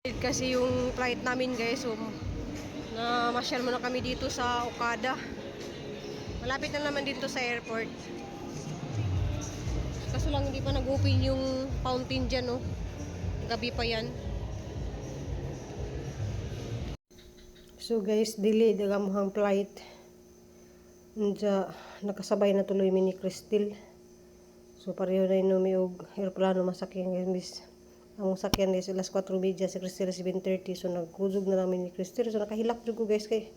Kasi yung flight namin, guys, so na masyal muna kami dito sa Okada. Malapit na naman dito sa airport. Kaso lang hindi pa nag-open yung fountain dyan, no. Gabi pa yan. So guys, delayed ang among flight. Unja, nakasabay na tuloy mi ni Crystal. So pareho na mi og eroplano masakyan, guys. Miss, among sakyan is alas 4:30, si Crystal 7:30. So nagkuzog na namin ni Crystal. So nakahilak jud ko, guys, kay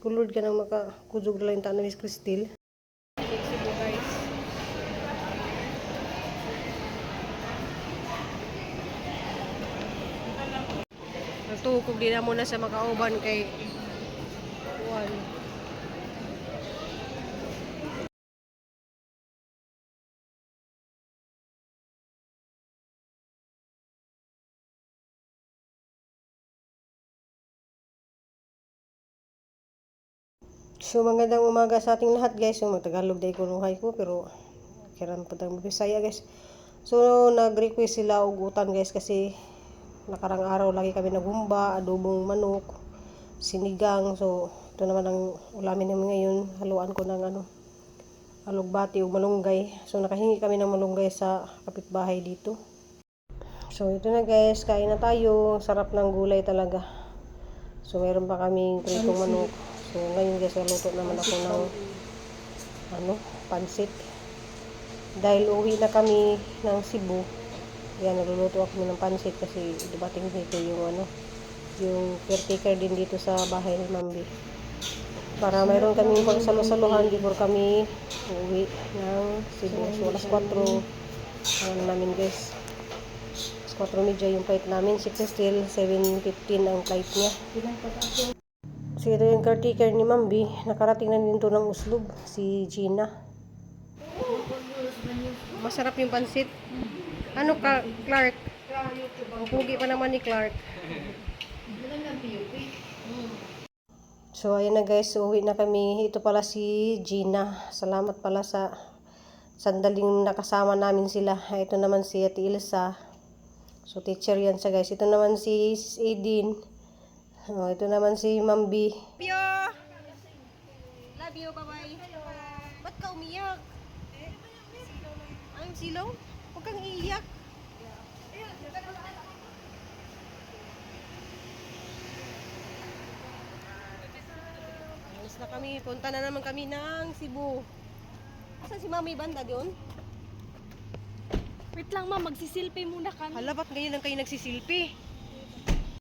kulod ka nang makakuzog na lang ta na Miss Crystal. Cebu, guys. Nagtukog din na muna sa makauban kay kuan. So magandang umaga sa ating lahat, guys. So Tagalog day kunuhay ko pero kiran pa tang Bisaya, guys. So nag-request sila og utan, guys, kasi nakarang araw lagi kami naghumba, adobong manok, sinigang. So ito naman ang ulamin namin ngayon, haluan ko ng ano, alugbati ug malunggay. So nakahingi kami ng malunggay sa kapitbahay dito. So ito na, guys, kain na tayo. Ang sarap ng gulay talaga. So meron pa kaming pritong manok. So ngayon, guys, naluto naman ako ng ano, pansit. Dahil uwi na kami ng Cebu, yan, nagluluto ako ng pansit kasi dumating dito yung ano, yung caretaker din dito sa bahay ni Mambi. Para mayroon kaming pagsalu-saluhan before kami uwi ng Cebu. So alas 4, ano namin, guys. Alas 4:30 yung flight namin. Si Crystal, 7:15 ang flight niya. So ito yung caretaker ni Mambi. Nakarating na din to ng Oslob, si Gina. Masarap yung pansit. Ano ka, Clark? Ang pugi pa naman ni Clark. So ayun na, guys, uwi na kami. Ito pala si Gina. Salamat pala sa sandaling nakasama namin sila. Ito naman si Ate Ilsa. So teacher yan siya, guys. Ito naman si Sis Aidin. Oh, ito naman si Mambi. Love you! Love you, bye-bye. Ba't ka umiyak? Ay, silaw? Huwag kang iiyak. Alis na kami. Punta na naman kami ng Cebu. Asan si Mami Banda doon? Wait lang, ma'am, magsisilpi muna kami. Hala, ba't ngayon lang kayo nagsisilpi?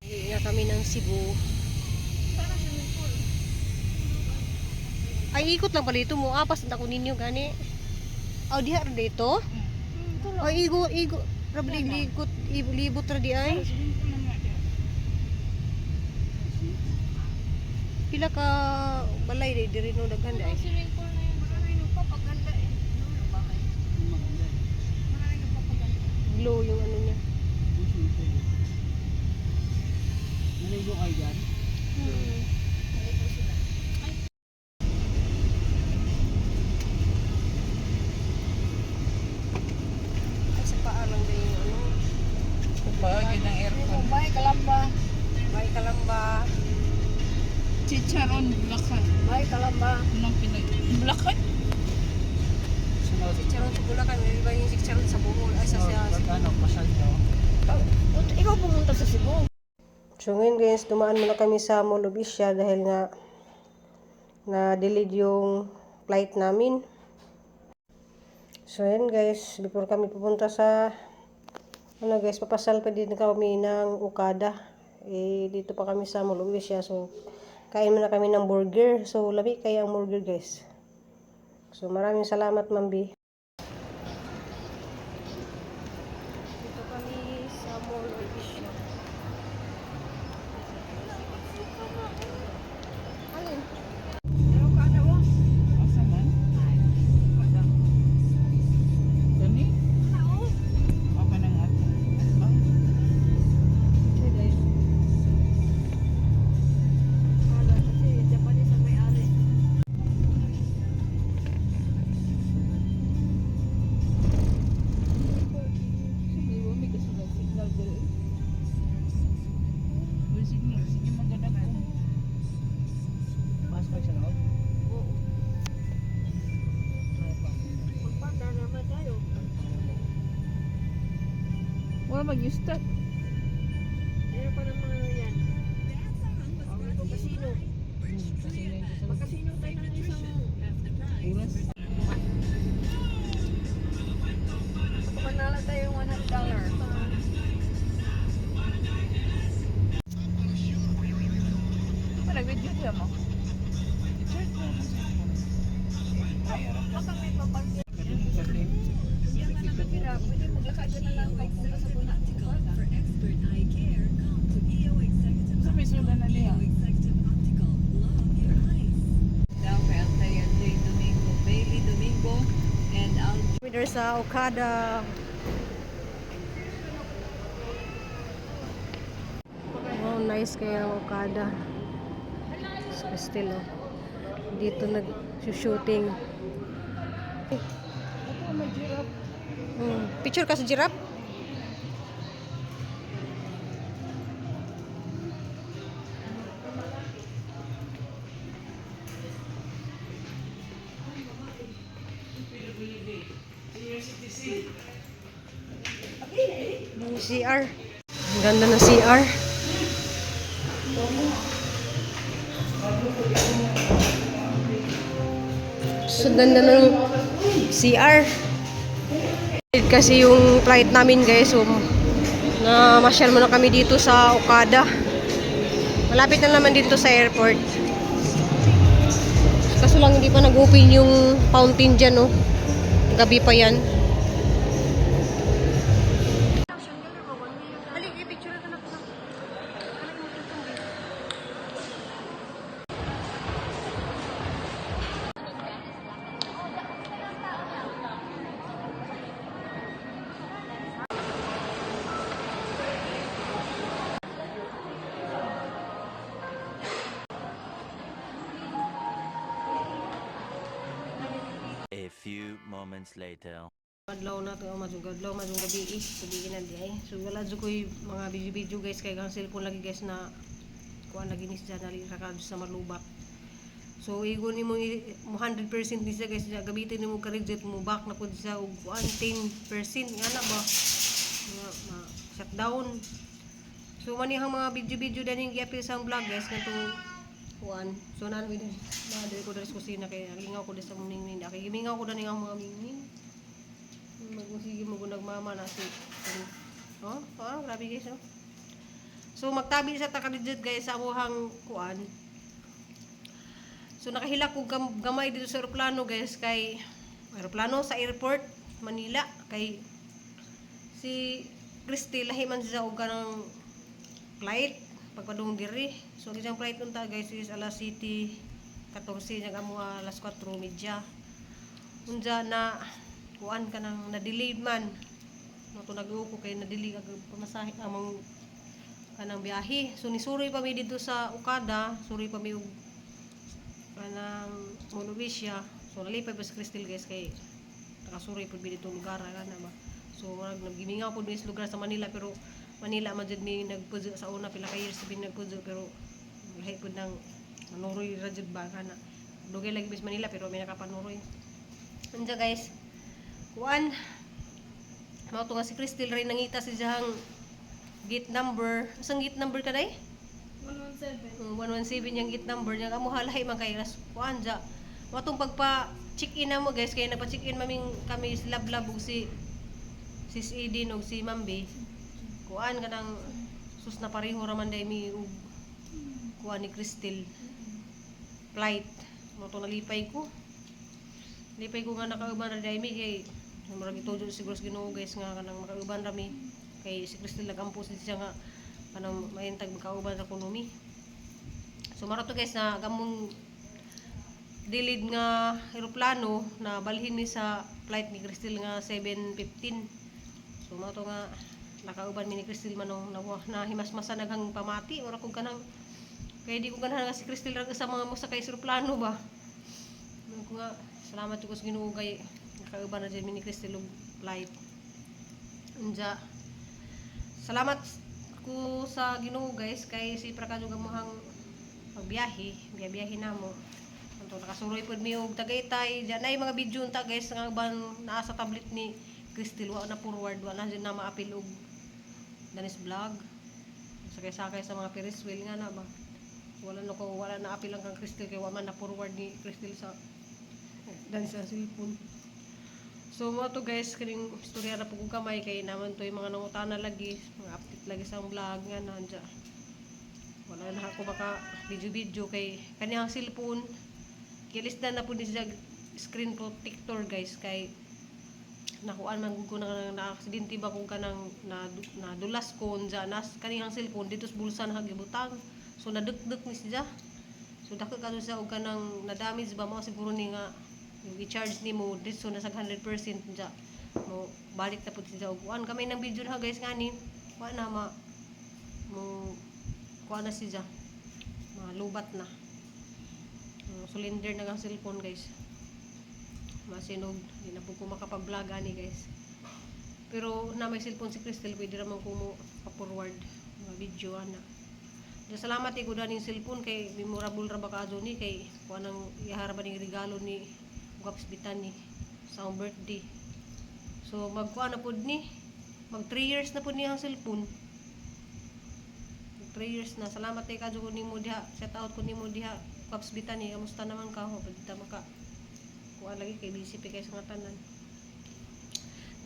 Uwi na kami ng Cebu. Ay, ikot lang pala ito mo. Apas na ako ninyo, gani. Aw, diha ra dito? Ay, igo, igo. Rabli, likot, libot ra di ay. Pila ka balay di diri no daghan di ay. Swimming pool na yun. Magpapaganda eh. Glow yung ano niya. Naligo kayo dyan? Ay, sa paa lang din yung ano. Pagod ng aircon. Bye, Kalamba. Bye, Kalamba. Chicharon, Bulacan. Bye, Kalamba. Anong Pinoy? Bulacan? Sunod. Chicharon sa Bulacan. May iba yung chicharon sa Bohol. Ay, sa Pag ano, pasal nyo. Ikaw pumunta sa Cebu. So ngayon, guys, dumaan muna kami sa Mall of Asia dahil nga na-delayed yung flight namin. So ayun, guys, before kami pupunta sa ano, guys, papasal pa din kami ng Okada. Eh, dito pa kami sa Mall of Asia. So, kain muna kami ng burger. So, lami kaya ang burger, guys. So, maraming salamat, Ma'am B. Dito kami sa Mall of Asia. Alin? Asa man? Gani? Okay na nga. Ba? Hey, guys. Kasi Japanese ang may-ari. Mag-start. Meron pa ng mga yan. Oh, magkasino. Kasi na yun sa Magkasino tayo ng isang oras. Manalo tayo yung $100. Pa nag-video siya mo. I-charge mo mo sa phone. Baka may papark. Yan nga nakatira. Pwede maglakad ka na lang papunta sa Buna. Sa may sula na niya. Daw kay Altay J. Domingo, Bailey Domingo, and Al There's sa Okada. Wow, nice kaya ang Okada. Still, oh. Dito nag-shooting. Ito may giraffe. Picture ka sa giraffe? Yung CR. Ang ganda ng CR. So, ganda ng CR. Kasi yung flight namin, guys, so na masyal muna kami dito sa Okada. Malapit na naman dito sa airport. Kaso lang hindi pa nag-open yung fountain dyan, no. Gabi pa yan. Halik, i-picture ka na po. A few moments later. Adlaw na to, madung adlaw, madung gabi eh. Gabi na di ay. So wala jud koy mga video-video, guys, kay ang cellphone lagi, guys, na kuan lagi ni siya dali ra sa malubat. So igo nimo mo 100% ni siya, guys, gamitin nimo ka-reject mo back na pud siya og kuan 10% nga na ba. Nga, ma shutdown. So manihang mga video-video daning giapil sa ang vlog, guys, katong kuan. So naan ko na diri ko diri sa kusina kay lingaw ko diri sa mingming. Kay gimingaw ko dani ang mga mingming. Magsige mo kung nagmama na si. Oh, oh, grabe, guys, oh. So magtabi sa takadidjud, guys, sa amuhang kuan. So nakahilak ko gamay dito sa eroplano, guys, kay eroplano sa airport Manila kay si Christy lahi man siya og kanang flight pagpadung diri. So ang isang flight unta, guys, is alas 7:14 niya amo alas 4:30. Unja na kuan ka nang na-delay man. No to nag-uko kay na-delay ag pamasahe among kanang biyahe. So nisuroy pa mi dito sa Okada, suroy pa mi og kanang Monovisya. So nalipay pa sa Crystal, guys, kay nakasuroy pud mi dito lugar ana ba. So murag naggimingaw pud mi sa lugar sa Manila, pero Manila man jud mi nagpuyo sa una, pila ka years mi nagpuyo, pero lahi pud nang manuroy ra jud ba kana. Dugay lagi mi sa Manila pero may nakapanuroy. Anja, guys. Kuan. Mao to nga si Crystal ray nangita si diyang gate number. Asang gate number ka day? 117. 117 yung gate number niya. Amo halay man kay ras kuan ja. Mao tong pagpa check-in na mo, guys, kay nagpa check-in maming kami si Lablab ug si Sis Eden ug si Mambi. Kuan kanang sus na pareho ra man day mi ug kuan ni Crystal flight. Mao to nalipay ko. Lipay ko nga nakauban ra day mi kay murag itujo siguro sa Ginoo, guys, nga kanang makauban ra mi kay si Crystal nagampo siya nga kanang mahintag makauban ra kuno mi. So mara to, guys, na gamong delayed nga eroplano na balhin mi sa flight ni Crystal nga 7:15. So mao to nga nakauban mi ni Crystal manong na, na himasmasan naghang pamati ora ko kanang kay di ko ganahan nga si Crystal ra sa mga mosakay sa eroplano ba. Ingon ko nga salamat ko sa Ginoo kay nakauban na jud mi ni Crystal og flight. Unja salamat ko sa Ginoo, guys, kay si prakadyo gamuhang pagbiyahe, biyahe namo. Anto nakasuroy pud mi og Tagaytay. Diyan ay mga video unta, guys, nga uban naa sa tablet ni Crystal, wa na forward, wa na jud na maapil og Danis Vlog. Sakay-sakay sa mga Ferris wheel nga na ba. Wala na ko, wala na apil ang kang Crystal kay wa man na forward ni Crystal sa Danis ang cellphone. So mo to guys, kaning istorya na po kong kamay kay naman to yung mga nangutana lagi, mga update lagi sa akong vlog nga nandiya. Wala na ako maka video-video kay kaniyang cellphone. Kilis na na po ni siya screen protector guys, kay nakuan man gud ko na na-aksidente ba kung kanang na, nadulas ko unja nas kaniyang cellphone dito sa bulsa na gibutang. So nadukduk ni siya. So dako ka siya og kanang na-damage ba mo siguro ni nga yung i-charge nimo dito na sa 100% unja mo balik na pud siya og kuan kami ng video na guys ngani wa na ma mo kuan na siya, malubat na. Cylinder na ang cellphone guys, masinog, hindi na po ko makapag-vlog ani guys, pero na may cellphone si Crystal, pwede raman ko mo pa-forward mga video ana. Da salamat ko ning cellphone kay memorable ra ba kaadto ni kay kuan ang ihara ba ning regalo ni Guaps Bitani sa akong birthday. So magkuan na pud ni, mag 3 years na pud niya ang cellphone. Mag 3 years na. Salamat kay kadto ko nimo diha. Shout out ko nimo diha. Guaps Bitani, kamusta naman ka? Ho, pwede ta maka kuan lagi kay busy pa kay sa nga tanan.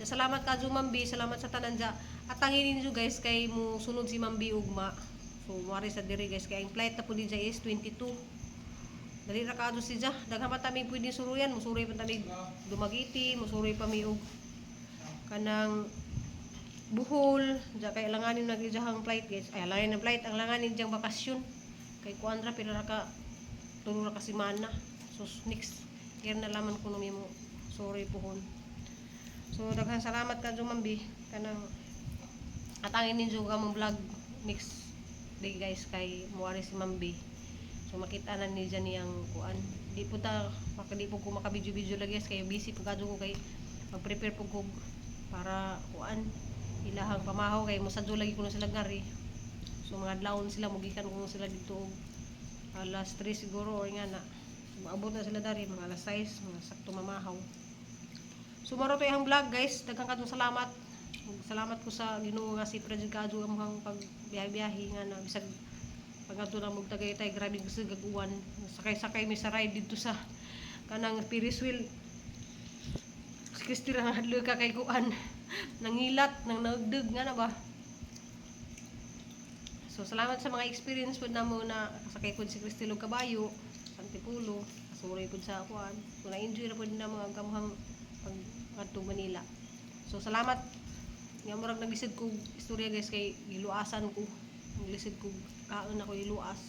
Da, salamat ka Mambi, salamat sa tanan dya. At tanginin ninyo guys kay mo sunod si Mambi ugma. So mari sa diri guys kay ang flight na po ni is 22. Dali ra kaadto si Ja. Daghan pa tami pwede suruyan, musuroy pa tami Dumaguete, musuroy pa mi og kanang Bohol, ja kay alanganin na gyud ang flight guys. Ay, alanganin ang flight, ang langanin diyang bakasyon. Kay kuan ra pila ra ka tulo ra ka semana. So next year na laman ko mo sorry pohon. So daghan salamat ka Mambi kanang atangin ninyo ka mong vlog next day guys kay muari si Mambi. So makita na ni dyan niyang kuan. Di po ta maka di po ko maka-video-video lagi guys kay busy po kadto ko kay mag-prepare po ko para kuan ilahang pamahaw kay mosadyo lagi ko na sila ngari. So mga adlawon sila mugikan ko sila dito og alas 3 siguro or nga na. So, maabot na sila dari mga alas 6, mga sakto mamahaw. So maro to ang vlog guys. Daghang kadtong salamat. Salamat ko sa Ginoo nga si President Kadyo ang muhang pagbiyahe-biyahe nga na bisag pag-adto na mog Tagaytay, grabe kasi gag-uwan. Sakay-sakay mi sa ride dito sa kanang Ferris wheel. Si Christy ra hadlo ka kay kuan. Nangilat, nang nagdeg nga na ba. So salamat sa mga experience pud namo na kasakay pud si Christy og kabayo, sa Antipolo, kasuroy pud sa kuan. So na-enjoy ra pud namo ang kamuhang pag adto Manila. So salamat nga murag naglisod ko istorya guys kay giluasan ko. Naglisod ko kaon ako iluas.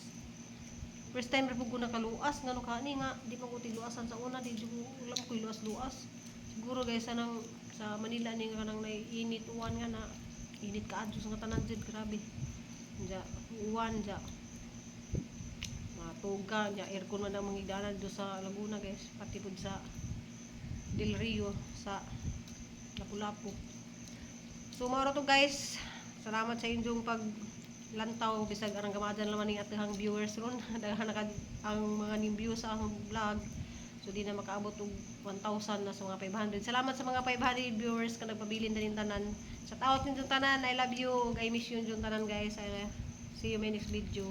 First time ra pud ko nakaluas ngano kani nga di pa ko tigluasan sa una, di jud ko alam ko iluas-luas. Siguro guys sa nang sa Manila ni nga kanang init uwan nga na init kaadto sa nga tanan jud, grabe. Diya uwan diya. Matuga diya aircon man ang mga igdanan do sa Laguna guys, pati pud sa Del Rio sa Lapu-Lapu. So mao ra to guys. Salamat sa inyong paglantaw bisag arang gamadan naman ning atehang viewers ron. Daghan na ang mga ning views sa akong vlog. So di na makaabot og 1,000 na sa mga 500. Salamat sa mga 500 viewers ka nagpabilin din tanan. Shout out ninyong tanan. I love you. Ug I miss you ninyong tanan guys. See you in my next video.